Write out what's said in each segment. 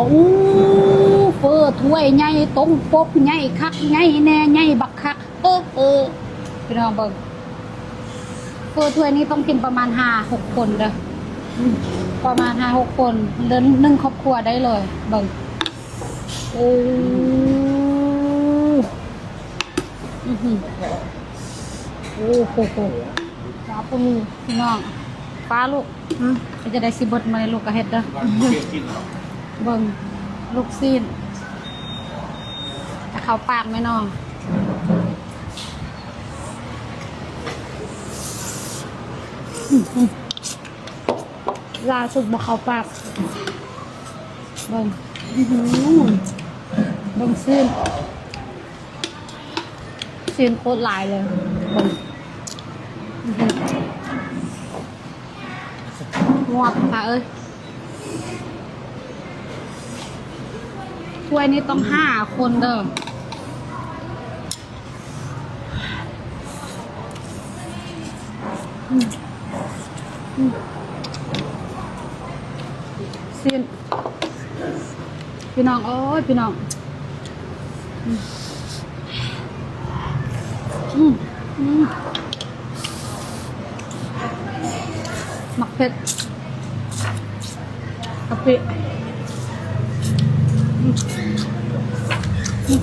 ໂອ້ ເຝີຖ້ວຍໃຫຍ່ ຕົງປົກໃຫຍ່ຄັກໃຫຍ່ແນ່ ໃຫຍ່ບັກຄັກ ເອີ ເອີ ພີ່ນ້ອງເບິ່ງ ເຝີຖ້ວຍນີ້ຕ້ອງກິນປະມານຫ້າຫົກຄົນເດີ້ ປະມານຫ້າຫົກຄົນ ເດືອນໜຶ່ງຄອບຄົວໄດ້ເລີຍ ເບິ່ງ ໂອ້ ອືຫື ໂອ້ໂຫ ວ້າວ ພີ່ນ້ອງ ປ້າລູກ ເປັນຈັ່ງໃດຊິເບິດມື້ນີ້ ລູກກໍເຮັດເດີ້ ເບິ່ງລູກຊີ້ນ ຈະເຂົ້າປາກແມ່ນ້ອງ ອື ຫຼາຍສຸດບໍ່ເຂົ້າປາກ ເບິ່ງ ອືຫື ເບິ່ງຊີ້ນ ຊີ້ນໂຄດຫຼາຍເລີຍ ເບິ່ງ ອືຫື ງວບ ປ້າເອີຍ ຖ້ວຍນີ້ຕ້ອງຫ້າຄົນເດີ້. ອືມ ອືມ ຊີ້ນ ພີ່ນ້ອງເອີຍ ພີ່ນ້ອງ ອືມ ອືມ ອືມ ໝາກເຜັດ ກະປິ ອືມ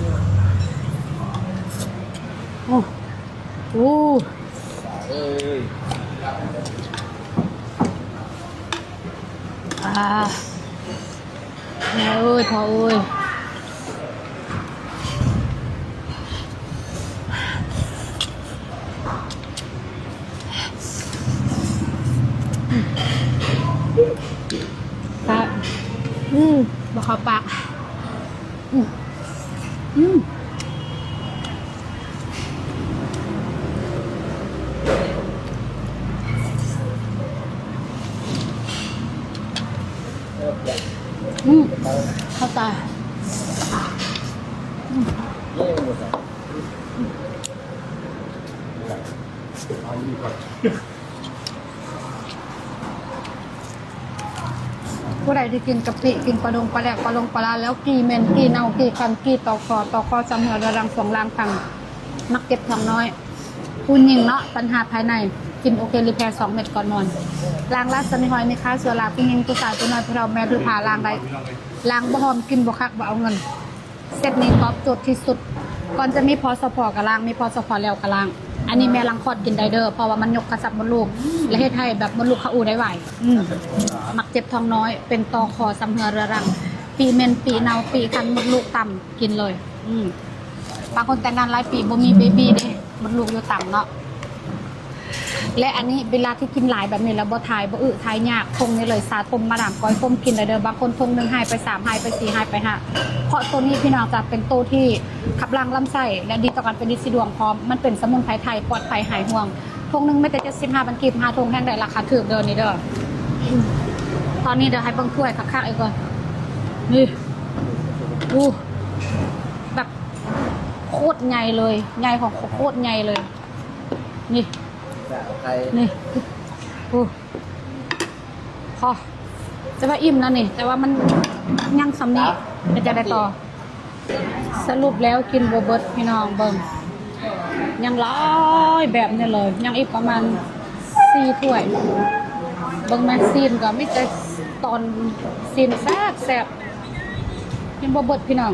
ໂອ້ ໂອ້ ເອີຍ ອ່າ ແມ່ເອີຍ ພໍ່ເອີຍ ປະ ອືມ ບໍ່ເຂົ້າປາກ ອືມ ອືມ ອືມ ເຂົ້າຕາ ອືມ ຜູ້ໃດທີ່ກິນກະປິ ກິນປາດົງ ປາແຫຼກ ປາຫຼົງ ປາຫຼາ ແລ້ວຂີ້ເໝັນ ຂີ້ເນົ່າ ຂີ້ຄັນ ຂີ້ຕໍຄໍ ຕໍຄໍຊຳເຮື້ອເຮືອລັງ ສວງລາງພັງ ມັກເຈັບທ້ອງນ້ອຍ ຜູ້ຍິງເນາະ ບັນຫາພາຍໃນ ກິນໂອເຄຣີແພສອງເມັດກ່ອນນອນ ລ້າງລາກຊະນິຫອຍ ມີຂ້າເຊື້ອລາ ຜູ້ຍິງ ຜູ້ຊາຍ ຜູ້ນ້ອຍ ຜູ້ເຖົ້າ ແມ່ ຫຼື ພາ ລ້າງໄດ້ ລ້າງບໍ່ຫອມ ກິນບໍ່ຄັກ ບໍ່ເອົາເງິນ. ເຊັດນີ້ຕອບໂຈດທີ່ສຸດ ກ່ອນຈະມີ ພສພ ກໍລ້າງ ມີ ພສພ ແລ້ວກໍລ້າງ ອັນນີ້ແມ່ຫຼັງຄອດກິນໄດ້ເດີ້ ເພາະວ່າມັນຍົກກະຊັບມົດລູກ ແລະ ເຮັດໃຫ້ແບບມົດລູກຂະອູໄດ້ໄວ ອືມ ມັກເຈັບທ້ອງນ້ອຍ ເປັນຕໍຄໍຊຳເຮື້ອເຮືອລັງ ປີ້ເໝັນ ປີ້ເນົ່າ ປີ້ຄັນ ມົດລູກຕ່ຳ ກິນເລີຍ ອືມ ບາງຄົນແຕ່ງງານຫຼາຍປີບໍ່ມີເບບີເດ້ ມົດລູກຢູ່ຕ່ຳເນາະ. ແລະ ອັນນີ້ເວລາທີ່ກິນຫຼາຍແບບນີ້ແລ້ວບໍ່ຖ່າຍ ບໍ່ອຶຖ່າຍຍາກ ຖົງນີ້ເລີຍ ຊາຕົ້ມ ມາດາມກ້ອຍຕົ້ມ ກິນໄດ້ເດີ້ ບາງຄົນຖົງໜຶ່ງຫາຍໄປສາມ ຫາຍໄປສີ່ ຫາຍໄປຫ້າ ເພາະໂຕນີ້ພີ່ນ້ອງຈະເປັນໂຕທີ່ຂັບລ້າງລຳໄສ້ ແລະ ດີຕໍ່ການເປັນລິດສີດວງພ້ອມ ມັນເປັນສະໝຸນໄພໄທ ປອດໄພ ຫາຍຫ່ວງ ຖົງໜຶ່ງແມ່ນແຕ່ເຈັດສິບຫ້າພັນກີບ ຫ້າຖົງແຮງໄດ້ລາຄາຖືກເດີ້ນີ້ເດີ້ ຕອນນີ້ດຽວໃຫ້ເບິ່ງຖ້ວຍຄັກໆອີກກ່ອນ ນີ້ ໂອ້ ແບບໂຄດໃຫຍ່ເລີຍ ໃຫຍ່ຂອງໂຄດໃຫຍ່ເລີຍ ນີ້ ນີ້ ໂອ້ ພໍ ຈະວ່າອີ່ມແລ້ວນີ້ ແຕ່ວ່າມັນຍັງສ່ຳນີ້ ເປັນຈັ່ງໃດຕໍ່? ສະຫຼຸບແລ້ວກິນບໍ່ເບິດ ພີ່ນ້ອງເບິ່ງ ຍັງຫຼາຍແບບນີ້ເລີຍ ຍັງອີກປະມານສີ່ຖ້ວຍ ເບິ່ງແມ່ ຊີ້ນກໍມີແຕ່ຕອນຊີ້ນແຊບໆ ກິນບໍ່ເບິດ ພີ່ນ້ອງ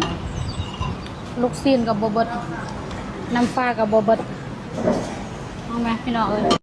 ລູກຊີ້ນກໍບໍ່ເບິດ ນ້ຳປາກໍບໍ່ເບິດ ເອົາແມ ພີ່ນ້ອງເອີຍ.